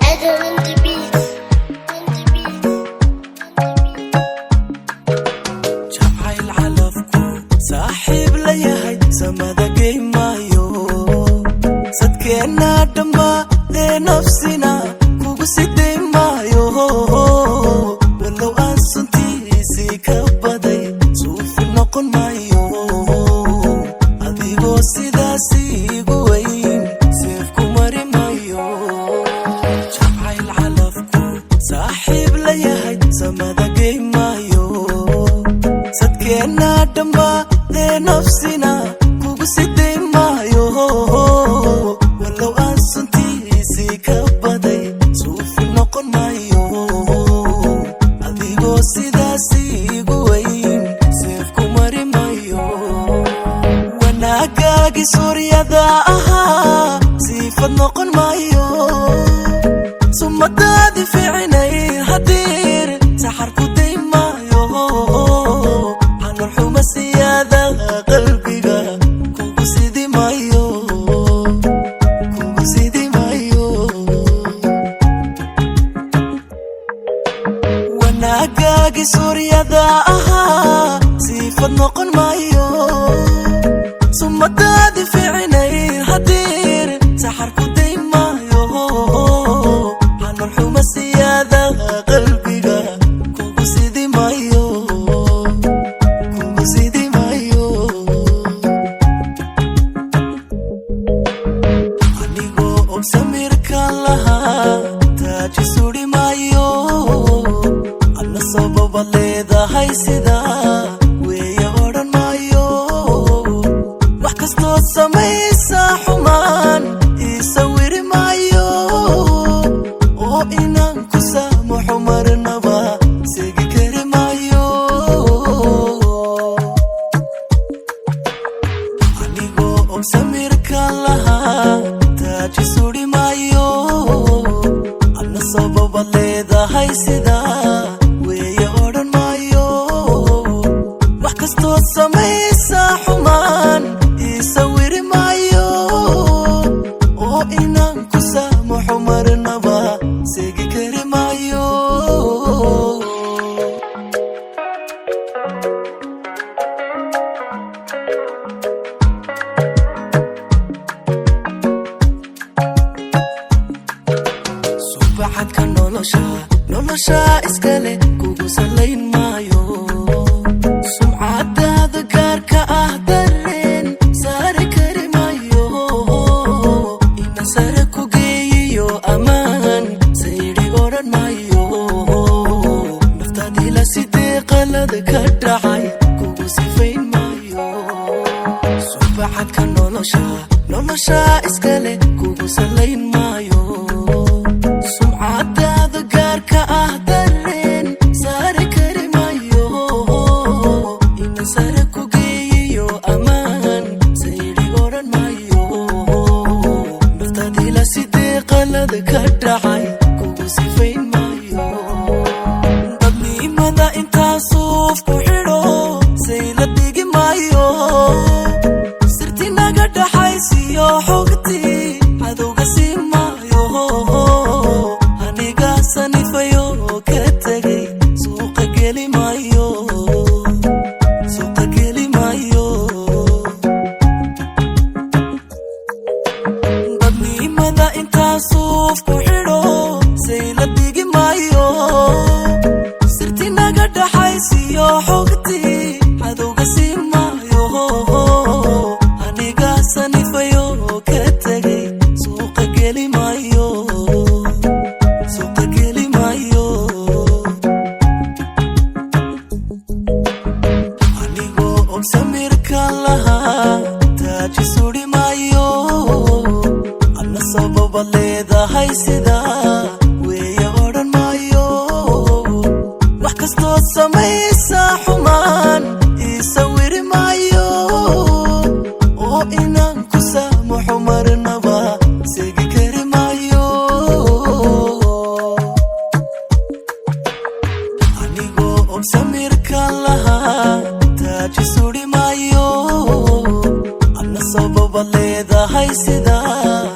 Adam in the beat. In the beat. In the beat. Jacayl calafku saaxiib la yahay samada gey maayo, sadkeenna dhammaadee nafsina kugu siday maayo. Walow aan suntiisii ka baday, suufi noqon maayo. Adigoo sidaas igu weyn, seef ku mari maayo. Jacayl calafku saaxiib la yahay samada gey maayo, sadkeenna dhammaadee nafsina kugu siday maayo. Walow aan suntiisii ka baday, suufi noqon maayo. Adigoo sidaas igu weyn, seef ku mari maayo. Wanaagaagii suuryada ahaa siifad noqon maayo. Sumadaadi fiicnay hadiir saxar ku day maayo. Xanur xuma siyaada qalbiga kugu sidi maayo, kugu sidi maayo. Wanaagaagii suuryada ahaa siifad noqon maayo. Sumadaadi fiicnay hadiir saxar ku day maayo. Xanur xuma siyaada qalbiga kugu sidi maayo, kugu sidi maayo. Anigoo og samirkan lahaa taaji suri maayo. Adna sababad leedahay sidaa weeye odhan maayo. Wax kastood samaysa xumaan ii sawiri maayo, oo inaan ku saamaxo marnaba segi kari maayo. Anigoo og samirkan lahaa taaji suri maayo. Adna sababad leedahay sidaa weeye odhan maayo. Wax kastood samaysa xumaan ii sawiri maayo, oo inaan ku saamaxo marnaba segi kari maayo. Subacadka nolosha, nolosha iskale kugu salayn maayo. Sumcadaada gaarka ah dareen saari kari maayo. Ina sare ku geeyiyo ammaan saydi odhan maayo. Naftaadila sidee qalad ka dhacay kugu sifayn maayo. Subacadka nolosha, nolosha iskale kugu salayn maayo. Sumcadaada gaarka ah dareen saari kari maayo. Ina sare ku geeyiyo ammaan saydi odhan maayo. Naftaadila sidee qalad ka dhacay kugu sifayn maayo. Dadnimada intaa suuf ku xidho sayla dhigi maayo. Sirti naga dhaxaysiyo xogtii cadowga sii maayo. Aniga sanifayo ka tegay suuqa geli maayo, suuqa geli maayo. Dadnimada intaa suuf ku xidho sayla dhigi maayo. Sirti naga dhaxaysiyo xogtii cadowga sii maayo. Aniga sanifayo ka tegay suuqa geli maayo, suuqa geli maayo. Anigoo og samirkan lahaa taaji suri maayo. Adna sababad leedahay sidaa weeye odhan maayo. Wax kastood samaysa xumaan ii sawiri maayo, oo inaan ku saamaxo marnaba segi kari maayo. Anigoo og samirkan lahaa taaji suri maayo. Adna sababad Leedahay sidaa.